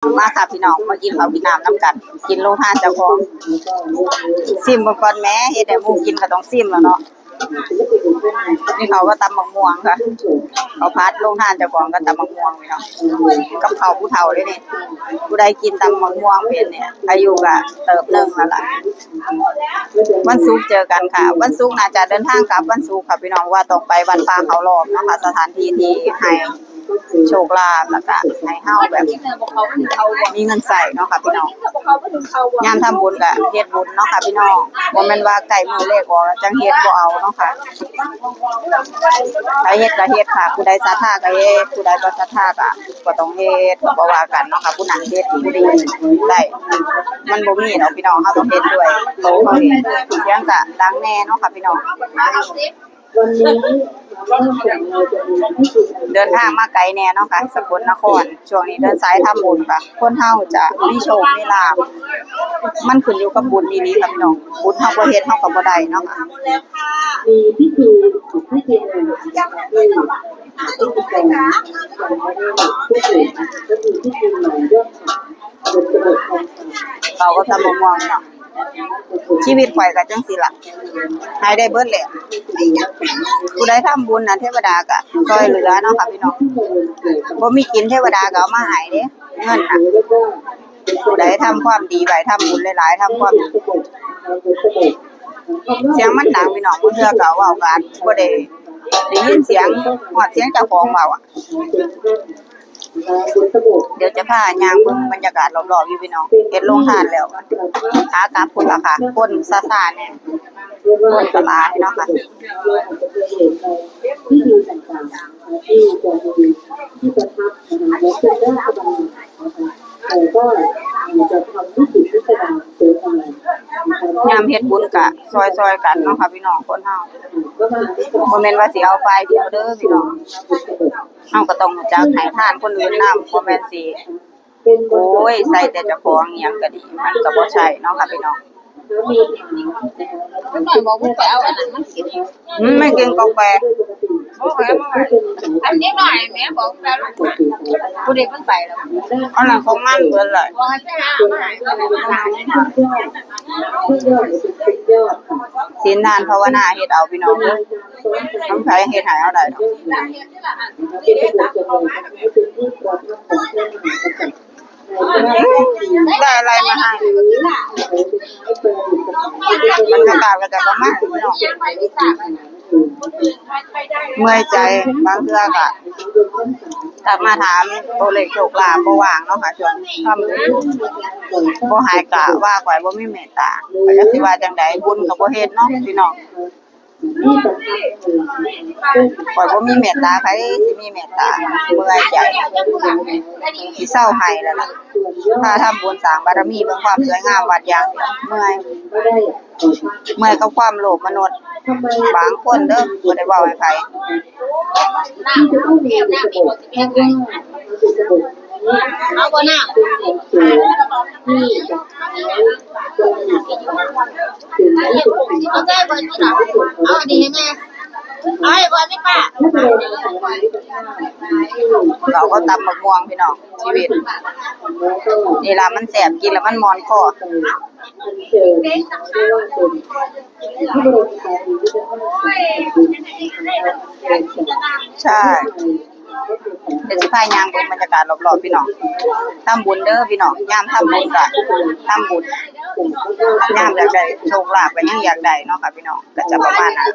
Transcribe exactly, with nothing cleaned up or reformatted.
มาค่ะพี่น้อง มากินข้าวกินน้ำนำกัน กินโรงทานเจ้าของ ซิมเบิ่งก่อนแหม เฮ็ดให้หมู่กินก็ต้องซิมแล้วเนาะ นี่เขาก็ตำบักม่วงค่ะ เขาพัดโรงทานเจ้าของก็ตำบักม่วงพี่น้อง กับข้าวผู้เฒ่าเลยนี่ ผู้ใดกินตำบักม่วงเป็นเนี่ย อายุก็เติบหนึ่งแล้วล่ะ วันศุกร์เจอกันค่ะ วันศุกร์น่าจะเดินทางกลับวันศุกร์ค่ะพี่น้อง ว่าต้องไปวัดป่าเขาล้อมเนาะค่ะ สถานที่ที่ให้โชคลาภ แล้วก็ให้เฮาแบบมีเงินใช้เนาะค่ะพี่น้อง ยามทำบุญก็เฮ็ดบุญเนาะค่ะพี่น้อง บ่แม่นว่าใกล้มื้อเลขออกแล้วจั่งเฮ็ด บ่เอาเนาะค่ะ ใครเฮ็ดก็เฮ็ดค่ะ ผู้ใดศรัทธาก็เฮ็ด ผู้ใดบ่ศรัทธาก็บ่ต้องเฮ็ด ก็บ่ว่ากันเนาะค่ะ ผู้นั้นเฮ็ด ผู้นี้ได้ มันบ่มีดอกพี่น้อง เฮาต้องเฮ็ดด้วยโตเฮาเอง เสียงก็ดังแหน่เนาะค่ะพี่น้อง วันนี้นอกจากเราจะมีพิธี เดินทางมาไกลแหน่เนาะค่ะ สกลนคร ช่วงนี้เดินสายทำบุญค่ะ คนเฮาจะมีโชคมีลาภ มันขึ้นอยู่กับบุญอีหลีค่ะพี่น้อง บุญเฮาบ่เฮ็ดเฮาก็บ่ได้เนาะค่ะ มีพิธีพิธีหนึ่งที่พิธีกรรมก็คือพิธีหมายยอดเขาก็ตำบักม่วงเนาะ ชีวิตข่อยก็จั่งซี้ล่ะ ให้ได้เบิดแหละ ผู้ใดทำบุญน่ะ เทวดาก็ช่วยเหลือเนาะค่ะพี่น้อง บ่มีกินเทวดาก็เอามาให้เด้ เงินน่ะ ผู้ใดทำความดีไว้ ทำบุญหลายๆ ทำความดี เสียงมันดังพี่น้อง บางเทื่อก็เว้าก็อาจบ่ได้ ได้ยินเสียง ฮอดเสียงเจ้าของเว้าอะ เดี๋ยวจะพาย่างเบิ่งบรรยากาศรอบๆอยู่พี่น้อง เฮ็ดโรงทานแล้ว ขากลับพุ้นล่ะค่ะ คนซาๆแหน่ คนก็หลายเนาะค่ะ พิธีต่างๆที่จะมีที่ประทับนะคะและขึ้นราชบัลลังก์นะคะแต่ก็อาจจะทำพิธีพิสดารสวยงามนะคะ ยามเฮ็ดบุญก็ซอยๆกันเนาะค่ะพี่น้อง คนเฮา บ่แม่นว่าสิเอาฝ่ายเดียวเด้อพี่น้อง เฮาก็ต้องรู้จักให้ทานคนอื่นนำ บ่แม่นสิ โอ้ย ใส่แต่เจ้าของอิหยังก็ดี มันก็บ่ใช่เนาะค่ะพี่น้อง เพิ่นบอกว่าไปเอาอันนั้นมากิน อืม ไม่กินกาแฟ บอกแล้วว่าอันนี้หน่อยแม่บอกแล้วลูกผู้เด็กมันไปแล้ว เอาหนังของมันเบิดเลย บอกให้ไปหาเอามาให้ ศีลทานภาวนาเฮ็ดเอาพี่น้องเด้อ ของไผเฮ็ดให้เอาได้ดอก ได้อะไรมาให้ บรรยากาศก็จะประมาณนี้เนาะ เมื่อยใจ บางเทื่อก็ทักมาถามตัวเลขโชคลาภ บ่ว่างเนาะค่ะ ช่วงทำบุญ บ่หายกะว่าข่อยบ่มีเมตตา ข่อยจักสิว่าจั่งใด บุญก็บ่เฮ็ดเนาะพี่น้อง ข่อยบ่มีเมตตา ไผสิมีเมตตา เมื่อยใจ สิเซาไห้แล้วล่ะ พาทำบุญสร้างบารมี เบิ่งความสวยงามวัดอย่างเดียว เมื่อย เมื่อยกับความโลภมนุษย์ บางคนเด้อ บ่ได้เว้าให้ไผ เอาบ่น้ำ เอาใจเบิดนี่ล่ะ เอาอันนี้ให้แม่ เอาให้เบิดนี่ป้า เขาก็ตำบักม่วงพี่น้อง ชีวิต นี่ล่ะมันแซ่บ กินแล้วมันม่วนคอ ใช่ เดี๋ยวสิพาย่างเบิ่งบรรยากาศรอบๆพี่น้อง ทำบุญเด้อพี่น้อง ยามทำบุญก็ทำบุญ ยามอยากได้โชคลาภก็ยังอยากได้เนาะค่ะพี่น้อง ก็จะประมาณนั้น